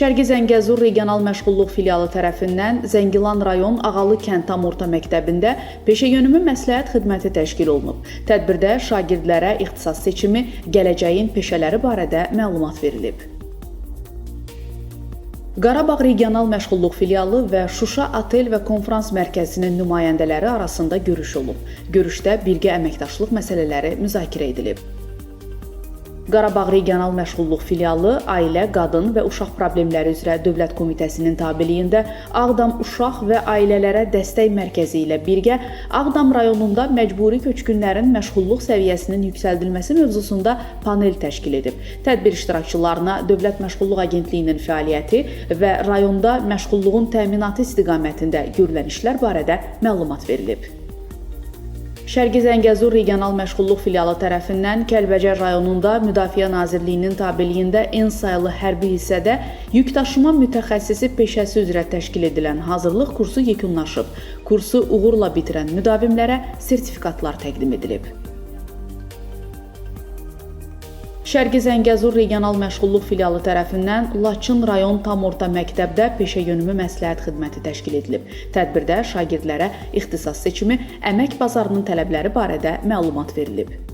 Şərqi Zəngəzur Regional Məşğulluq Filialı tərəfindən Zəngilan rayon Ağalı kənd tam orta məktəbində peşəyönümü məsləhət xidməti təşkil olunub. Tədbirdə şagirdlərə ixtisas seçimi, gələcəyin peşələri barədə məlumat verilib. Qarabağ Regional Məşğulluq Filialı və Şuşa Otel və Konfrans Mərkəzinin nümayəndələri arasında görüş olub. Görüşdə birgə əməkdaşlıq məsələləri müzakirə edilib. Qarabağ Regional Məşğulluq Filialı Ailə, Qadın və Uşaq Problemləri üzrə Dövlət Komitəsinin tabeliyində Ağdam Uşaq və Ailələrə Dəstək Mərkəzi ilə birgə Ağdam rayonunda məcburi köçkünlərin məşğulluq səviyyəsinin yüksəldilməsi mövzusunda panel təşkil edib. Tədbir iştirakçılarına Dövlət Məşğulluq Agentliyinin fəaliyyəti və rayonda məşğulluğun təminatı istiqamətində görülən işlər barədə məlumat verilib. Şərqi Zəngəzur Regional Məşğulluq Filialı tərəfindən Kəlbəcər rayonunda Müdafiə Nazirliyinin tabeliyində N saylı hərbi hissədə yükdaşıma mütəxəssisi peşəsi üzrə təşkil edilən hazırlıq kursu yekunlaşıb. Kursu uğurla bitirən müdavimlərə sertifikatlar təqdim edilib. Şərqi Zəngəzur Regional Məşğulluq Filialı tərəfindən Laçın rayon tam orta məktəbdə peşəyönümü məsləhət xidməti təşkil edilib. Tədbirdə şagirdlərə ixtisas seçimi, əmək bazarının tələbləri barədə məlumat verilib.